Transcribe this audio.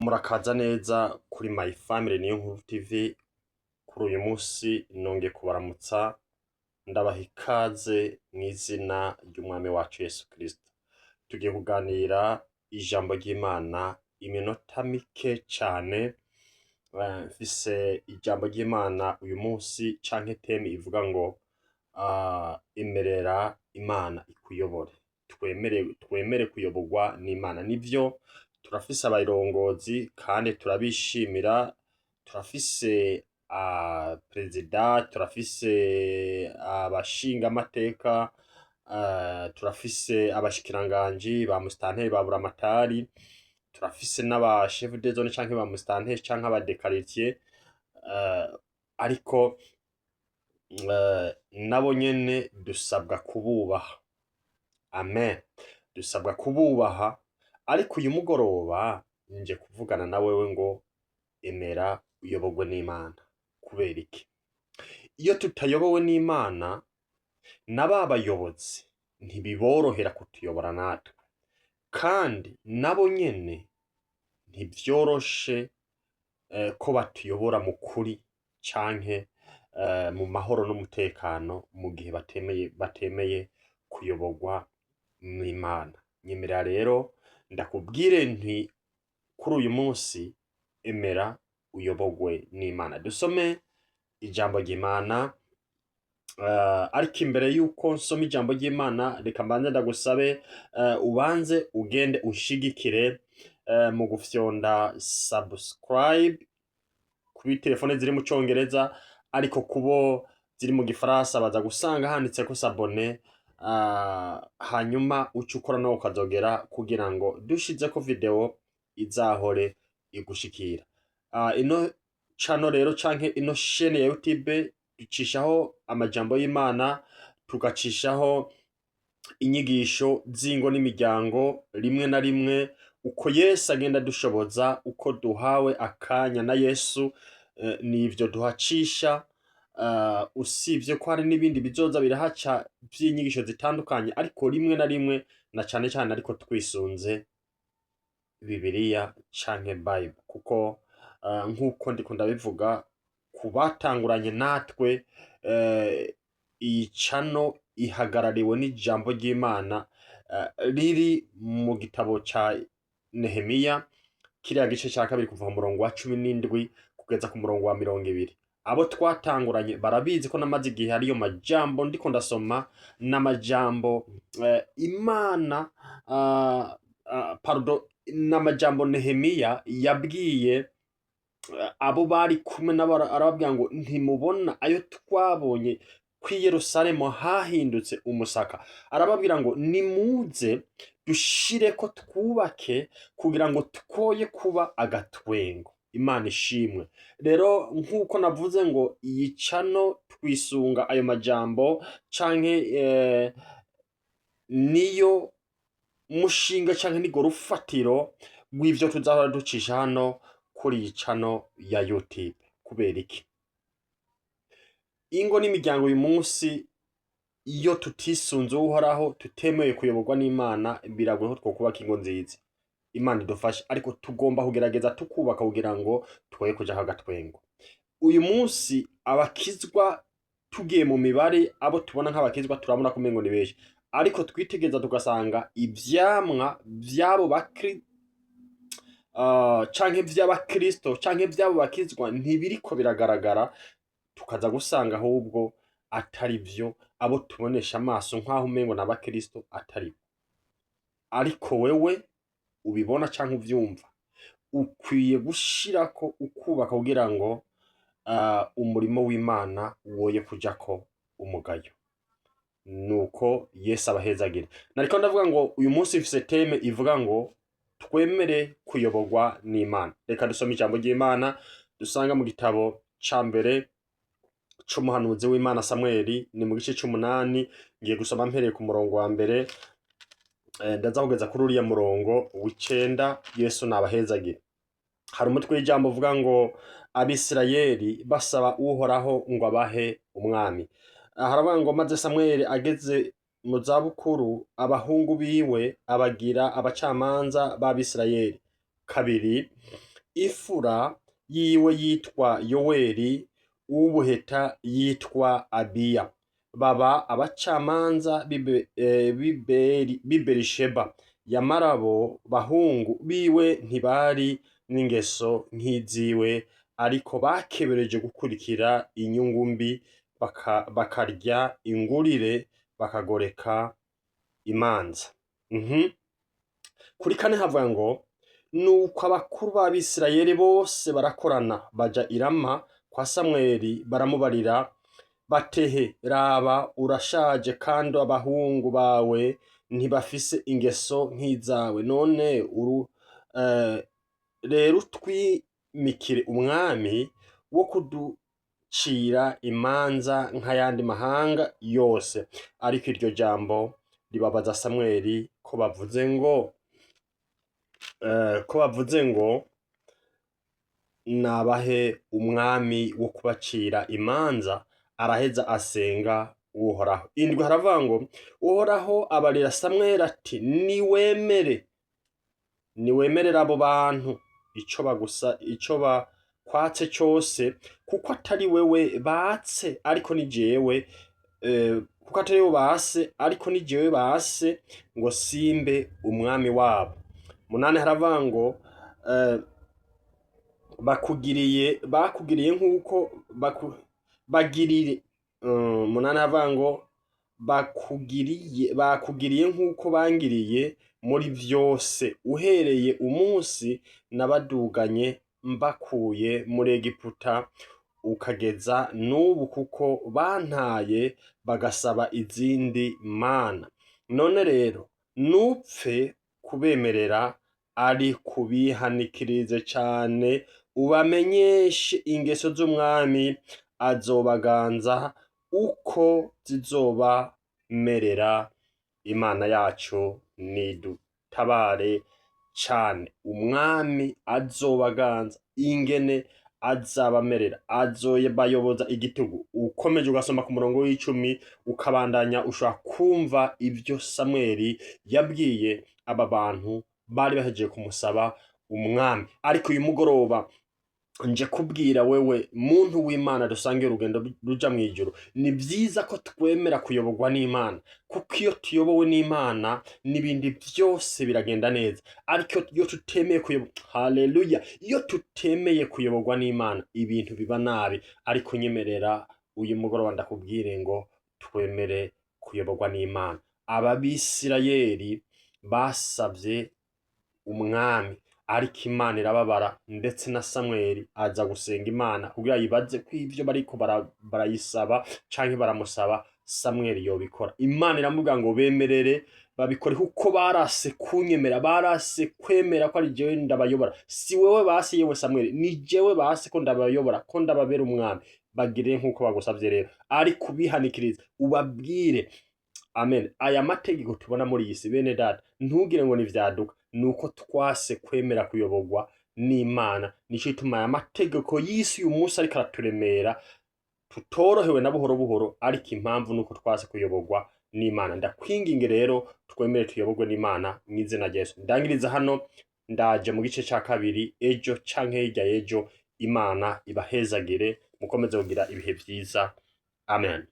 Murakaza neza kuri My Family Niyonkuru TV. Kuri uyu munsi nongeye kubaramutsa, ndabaha ikaze mw'izina ry'umwami wacu Yesu Kristo. Tugiye kuganira ijambo ry'Imana iminota mike cane. Mfise ijambo ry'Imana uyu munsi canke thème ivuga ngo emerera Imana ikuyobore. Twemere kuyoborwa n'Imana. Nivyo, turafise abarongozi kandi turabishimira, turafise perezida, turafise abashingamateka, turafise abashikiranganji, ba musitanteri, ba buramatari, turafise n'aba chef de zone canke ba musitanteri canke aba de quartier, ariko nabo nyene dusabwa kububaha. Amen. Dusabwa kububaha, ariko uyu mugoroba nje kuvugana na wewe ngo emera uyoborwe n'Imana. Kubera iki? Iyo tutayobowe n'Imana, na ba bayobozi ntibiborohera kutuyobora natwe, kandi nabo nyene ntivyoroshe ko batuyobora mu kuri canke mu mahoro n'umutekano mu gihe batemeye kuyoborwa n'Imana. Nyemerera rero ndakubwire nti kuri uyu munsi emera uyoborwe n'Imana. Dusome ijambo ry'Imana, ariko imbere yuko nsoma ijambo ry'Imana, reka mbanze ndagusabe ubanze ugende ushigikire mu gufyonda subscribe kuri telefone ziri mu Congereza, ariko kubo ziri mu Gifaransa baza gusanga handitseko s'abonner, hanyuma uce ukora no ukazogera kugira ngo dushizeko video izahore igushikira. Ino channel rero canke ino chaîne ya YouTube ducishaho amajambo y'Imana, tugacishaho inyigisho z'ingo n'imiryango, rimwe na rimwe uko Yesu agenda dushoboza, uko duhawe akanya na Yesu, nivyo duhacisha, usibye ko hari n'ibindi bizoza birahaca vy'inyigisho zitandukanye, ariko rimwe na rimwe na cane cane ariko twisunze Bibiliya canke Bible, kuko nk'uko ndiko ndabivuga ku batanguranye natwe, iyi channel ihagarariwe n'ijambo ry'Imana riri mu gitabo ca Nehemiya, kiriya gice ca kabiri, kuva ku murongo wa 17 kugeza ku murongo wa 20. Abo twatanguranye barabizi ko namaze igihe ariyo majambo ndiko ndasoma, n'amajambo Imana, pardon, n'amajambo Nehemiya yabwiye abo bari kumwe nabo. Arababwira ngo ntimubona ayo twabonye kw'i Yerusalemu hahindutse umusaka? Arababwira ngo nimuze dushireko twubake kugira ngo twoye kuba agatwengo. Imana ishimwe. Rero nk'uko navuze ngo iyi channel twisunga ayo majambo canke niyo mushinga canke nigo rufatiro rw'ivyo tuzahora ducisha hano kuri iyi channel ya YouTube. Kubera iki? Ingo n'imiryango uyu munsi, iyo tutisunze Uhoraho, tutemeye kuyoborwa n'Imana, biragoye ko twokubaka ingo nziza. Imana idufashe, ariko tugomba kugerageza tukubaka kugira ngo twoye kujaho agatwengo. Uyu munsi abakizwa, tugiye mu mibare, abo tubona nk'abakizwa turabona ko umengo ni benshi, ariko twitegereza tugasanga ivyamwa vy'abo bakri canke vy'abakristo canke vy'abo bakizwa ntibiriko biragaragara, tukaza gusanga ahubwo atari vyo, abo tubonesha amaso nk'aho umengo n'abakristo atari bo. Ariko wewe ubibona canke uvyumva, ukwiye gushirako ukubaka kugira ngo umurimo w'Imana woye kujako umugayo. Nuko Yesu abahezagire. Nariko ndavuga ngo uyu munsi mfise thème ivuga ngo twemere kuyoborwa n'Imana. Reka dusome ijambo ry'Imana dusanga mu gitabo ca mbere c'umuhanuzi w'Imana Samweli, ni mu gice c'umunani. Ngiye gusoma mpereye ku murongo wa mbere, ndaza kugeza kuri uriya murongo w'icenda. Yesu nabahezagire. Hari umutwe w'ijambo uvuga ngo Abisirayeli basaba Uhoraho ngo abahe umwami. Haravuga ngo maze Samweli ageze mu zabukuru, abahungu biwe abagira abacamanza b'Abisirayeli. Kabiri. Imfura yiwe yitwa Yoweri, uw'ubuheta yitwa Abiya. Baba abacamanza b'i Berisheba. Yamara abo bahungu biwe ntibari n'ingeso nk'iziwe, ariko bakebereje gukurikira inyungu mbi, bakarya ingurire, bakagoreka imanza. Kuri kane havuga ngo: "Nuko abakuru b'Abisirayeli bose barakorana, baja i Rama kwa Samweli, baramubarira batehe: Raba, urashaje, kandi abahungu bawe ntibafise ingeso nk'izawe. None uru rero utwimikire umwami wo kuducira imanza nk'ayandi mahanga yose." Ariko iryo jambo ribabaza Samweli ko bavuze ngo nabahe umwami wo kubacira imanza. Araheza asenga Uhoraho. 7 haravuga ngo: "Uhoraho abarira Samweli ati: Niwemerere abo bantu ico bagusa, ico bakwatse cose, kuko atari wewe batse, ariko ni jewe, kuko atari wewe base, ariko ni jewe base ngo simbe umwami wabo." 8 haravuga ngo: "Bakugiriye nk'uko bagirire." 8 haravuga ngo: Bakugiriye nk'uko bangiriye muri vyose uhereye umunsi nabaduganye mbakuye muri Egiputa ukageza n'ubu, kuko bantaye bagasaba izindi mana. None rero nupfe kubemerera, ari kubihanikirize cane, ubamenyeshe ingeso z'umwami azobaganza uko zizobamerera." Imana yacu nidutabare cane. Umwami azobaganza ingene azabamerera, azobayoboza igitugu. Ukomeje ugasoma ku murongo w'10, ukabandanya, ushobora kumva ivyo Samweli yabwiye aba bantu bari bahejeje kumusaba umwami. Ariko uyu mugoroba nje kubwira wewe muntu w'Imana dusangiye urugendo ruja mw'ijuru: ni vyiza ko twemera kuyoborwa n'Imana, kuko iyo tuyobowe n'Imana n'ibindi vyose biragenda neza. Ariko iyo tutemeye kuyoborwa, haleluya, iyo tutemeye kuyoborwa n'Imana ibintu biba nabi. Ariko nyemerera uyu mugoroba ndakubwire ngo twemere kuyoborwa n'Imana. Ababisirayeli basavye umwami, ariko Imana irababara, ndetse na Samweli aza gusenga Imana kugira yibaze ko ivyo bariko barayisaba canke baramusaba Samweli yobikora. Imana iramubwira ngo: "Bemerere babikore, kuko barase kunyemera, barase kwemera ko ari jewe ndabayobora. Si wewe base, yewe Samweli, ni jewe base ko ndabayobora, ko ndababera umwami. Bagirire nk'uko bagusavye rero, ariko ubihanikirize, ubabwire." Amen. Aya mategeko tubona muri iyi si, bene data, ntugire ngo nivyaduka, nuko twase kwemera kuyoborwa n'Imana. Nico gituma aya mategeko y'isi uyu munsi ariko araturemera, tutorohewe na buhoro buhoro, ariko impamvu nuko twase kuyoborwa n'Imana. Ndakwinginge rero twemere tuyoborwe n'Imana mu izina rya Yesu. Ndangiriza hano, ndaje mu gice ca kabiri ejo canke hirya y'ejo. Imana ibahezagire, mukomeze kugira ibihe vyiza. Amen.